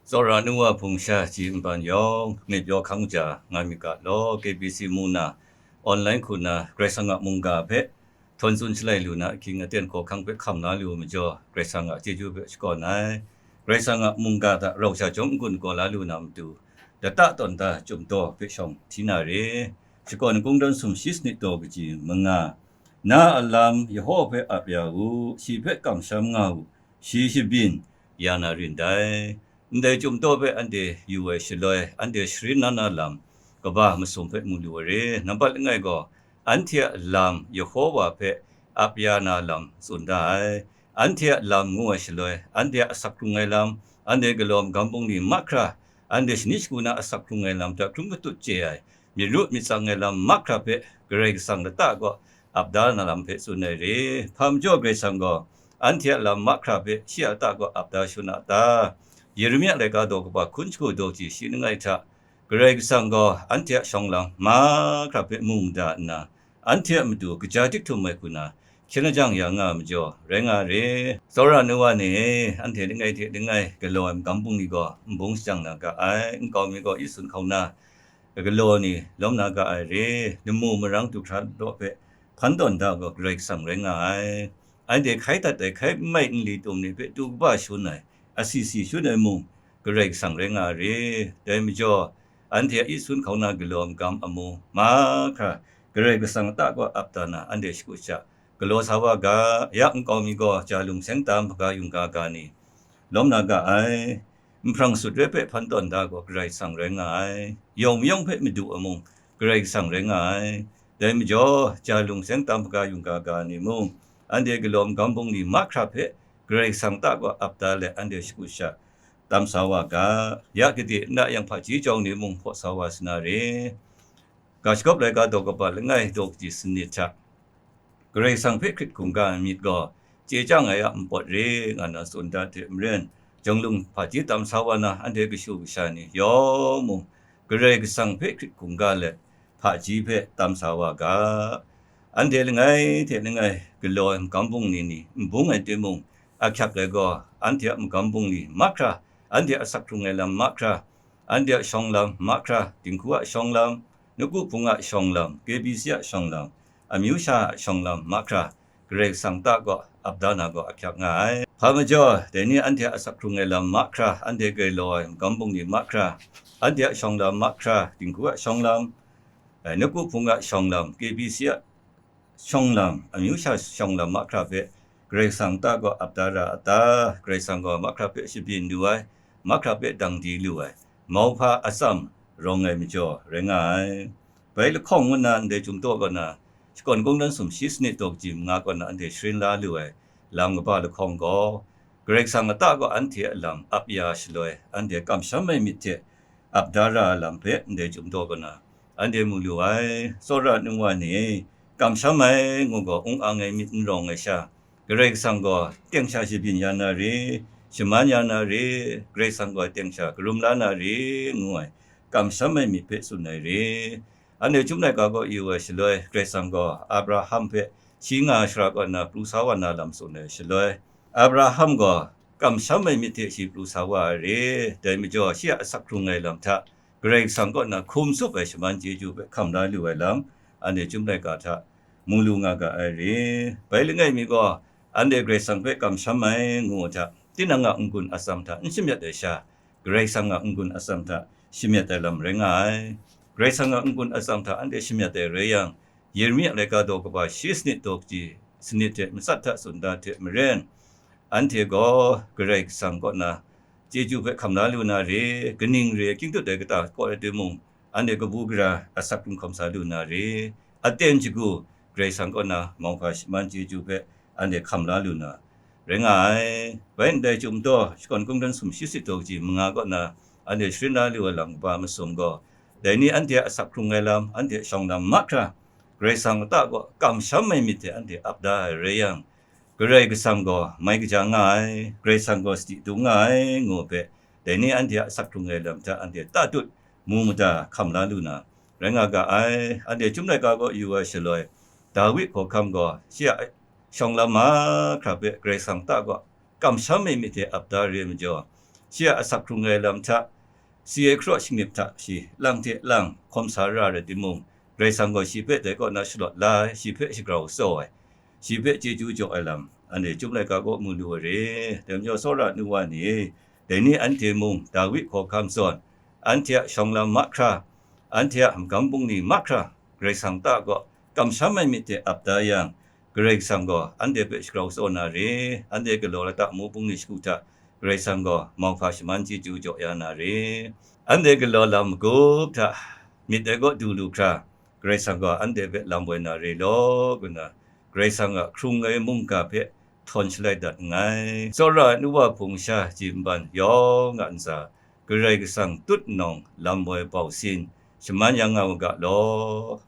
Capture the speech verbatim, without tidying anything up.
Tsawra nu wa hpung sha ji nban yawng, myit pyaw hkang ja nga myit ga law, K B C mung na, online hku na, Karai Kasang a mungga hpe, htawn tsun shalai lu na, ahkying aten hkawhkang hpe hkam la lu ai majaw, Karai Kasang a chyeju hpe shakawn ai. Karai Kasang a mungga hta rau sha chyawm n-gun n-gaw la lu na matu, lata tawn da Chyum Daw hpe shawng hti na re. Shakawn Kungdawn sumshi sanit daw kaji manga, na a lam Yehowa hpe ap ya u, shi hpe kamsham nga u, shi shabyin ya na rin dai. Ndai Chyum Daw hpe anhte yu ai shaloi, anhte sharin na na lam kaba masum hpe mu lu ai re. Nambat langai gaw, anhte a lam Yehowa hpe ap ya na lam tsun da ai. Anhte a lam ngu ai shaloi, anhte a asak hkrung ai lam, anhte galaw magam bungli mahkra, anhte shani shagu na asak hkrung ai lam hta hkrum katut chye ai, myit ru myit tsang ai lam mahkra hpe Karai Kasang lata kaw ap da na lam hpe tsun ai re. Hpa majaw Karai Kasang gaw anhte a lam mahkra hpe shi a lata kaw ap da shangun a ta? Yeremia laika daw kaba hkun shagu daw ji shi langai hta, Karai Kasang gaw anhte a shawng lam mahkra hpe mu mada nna, anhte a matu kaja dik htum ai hku na hkyen lajang ya nga ai majaw, rai nga re. Tsawra nu wa ni e, anhte langai hte langai galaw ai magam bungli gaw nbung shajang na ga ai, nkau mi gaw itsun hkauna galaw ni lawm na ga ai re. Lamu marang du hkra law hpe hpan tawn da gaw Karai Kasang rai nga ai. Anhte hkai dat ai hkai mai nli tum ni hpe tu kaba shangun ai, asi si shangun ai mung, Karai Kasang rai nga ai re. Dai majaw, anhte a itsun hkauna galaw magam amu mahkra Karai Kasang lata kaw ap da na anhte shagu sha galaw sa wa ga, ya nkau mi gaw ja lung seng tam hpaga yungga ga ni lawm na ga ai. Nhprang sut re hpe hpan tawn da gaw Karai Kasang rai nga ai. Yawng mayawng hpe madu ai mung, Karai Kasang rai nga ai. Dai majaw, ja lung seng tam hpaga yungga ga ni mung, anhte galaw magam bungli mahkra hpe Karai Kasang lata kaw ap da let anhte shagu sha tam sa wa ga, ya gade nna yang hpaji jawng ni mung hpaw sa wa sa na re. Ga Shagawp laika daw kaba langai daw kaji sanit hta, Karai Kasang hpe hkrit hkungga ai myit gaw chye chyang ai a npawt re nga na tsun dat hte maren, jawng lung hpaji tam sa wa na anhte kashu kasha ni yawng mung, Karai Kasang hpe hkrit hkungga let, hpaji hpe tam sa wa ga. Anhte langai hte langai galaw ai magam bungli ni n bung ai timung, ahkyak ai gaw, anhte a magam bungli mahkra, anhte a asak hkrung ai lam mahkra, anhte a shawng lam mahkra, dinghku a shawng lam, nawku hpung a shawng lam, K B C a shawng lam, amyu sha a shawng lam mahkra, Karai Kasang lata kaw ap da na gaw ahkyak nga ai. Hpa majaw, dai ni anhte a asak hkrung ai lam mahkra, anhte galaw ai magam bungli mahkra, anhte a shawng lam mahkra, dinghku a shawng lam, eh, nawku hpung a shawng lam, K B C a shawng lam, amyu sha shawng lam mahkra hpe Karai Kasang lata kaw ap da ra a ta? Karai Kasang gaw mahkra hpe shabyin lu ai, mahkra hpe dang di lu ai, mauhpa atsam rawng ai majaw rai nga ai. Bai lahkawng ngu nna ndai Chyum Daw kaw na, Shakawn Kungdawn sumshi sanit daw kaji manga kaw na anhte sharin la lu ai lam kaba lahkawng gaw, Karai Kasang lata kaw anhte a lam ap ya shaloi, anhte kamsham ai myit hte ap da ra ai lam hpe ndai Chyum Daw kaw na anhte mu lu ai. Tsawra nu wa ni, kamsham ai ngu gaw ung ang ai myit n rawng ai sha, Karai Kasang gaw teng sha shabyin ya na re, shaman ya na re, Karai Kasang gaw teng sha karum la na re, ngu ai kamsham ai myit hpe tsun ai re. Anhte Chyum laika kaw yu ai shaloi, Karai Kasang gaw Abraham hpe shi nga shara kaw na pru sa wa na lam tsun ai shaloi, Abraham gaw kamsham ai myit hte shi pru sa wa ai re. Dai majaw, shi a asak hkrung ai lam hta Karai Kasang kaw na hkum tsup ai shaman chyeju hpe hkam la lu ai lam, anhte Chyum laika hta mu lu nga ga ai re. Bai langai mi gaw, anhte Karai Kasang hpe kamsham ai ngu ai hta, tinang a n-gun atsam hta n shamyat ai sha, Karai Kasang a n-gun atsam hta shamyat ai lam rai nga ai. Karai Kasang a n-gun atsam hta anhte shamyat ai rai yang, Yeremia laika daw kaba shi sanit daw kaji sanit hte matsat hta tsun da hte maren, anhte gaw Karai Kasang kaw na chyeju hpe hkam la lu na re, kaning re, king tut ai kata kaw rai timung, anhte kabu gara asak hkrung hkawm sa lu na re, aten shagu Karai Kasang kaw na mauhpa shaman chyeju hpe anhte hkam la lu na rai nga ai. Bai ndai Chyum Daw, Shakawn Kungdawn sumshi sanit daw kaji manga kaw na anhte sharin la lu ai lam kaba masum gaw, dai ni anhte a asak hkrung ai lam, anhte a shawng lam mahkra, Karai Kasang lata kaw kamsham ai myit hte anhte ap da ai rai yang, Karai Kasang gaw mai kaja nga ai, Karai Kasang gaw sadi dung nga ai, ngu hpe, dai ni anhte a asak hkrung ai lam hta anhte tatut mu mada hkam la lu na, rai nga ga ai. Anhte Chyum laika kaw yu ai shaloi, Dawi hkawhkam gaw shi a shawng lam mahkra hpe Karai Kasang lata kaw kamsham ai myit hte ap da re ai majaw, shi a asak hkrung ai lam hta, si ai hkraw shanip hta shi lang hte lang hkawm sa ra rai timung, Karai Kasang gaw shi hpe dai kaw na shalawt la ai, shi hpe shagrau tsaw ai, shi hpe chyeju jaw ai lam, anhte Chyum laika kaw mu lu ai re. Dai majaw, tsawra nu wa ni, dai ni anhte mung Dawi hkawhkam zawn, anhte a shawng lam mahkra, anhte a magam bungli mahkra, Karai Kasang ta kaw kamsham ai myit hte ap da yang, Karai Kasang gaw anhte hpe shagrau tsaw na re, anhte galaw lata mu bungli shagu hta Karai Kasang gaw mauhpa shaman chyeju jaw ya na re. Anhte galaw lam magup hta myit ai kaw du lu hkra, Karai Kasang gaw anhte hpe lam woi na re law, ngu nna Karai Kasang a hkrung ai mungga hpe htawn shalai dat nngai. Tsawra ai nu wa hpung sha ji nban yawng a ntsa, Karai Kasang tut nawng lam woi bau sin shaman yang nga u ga law.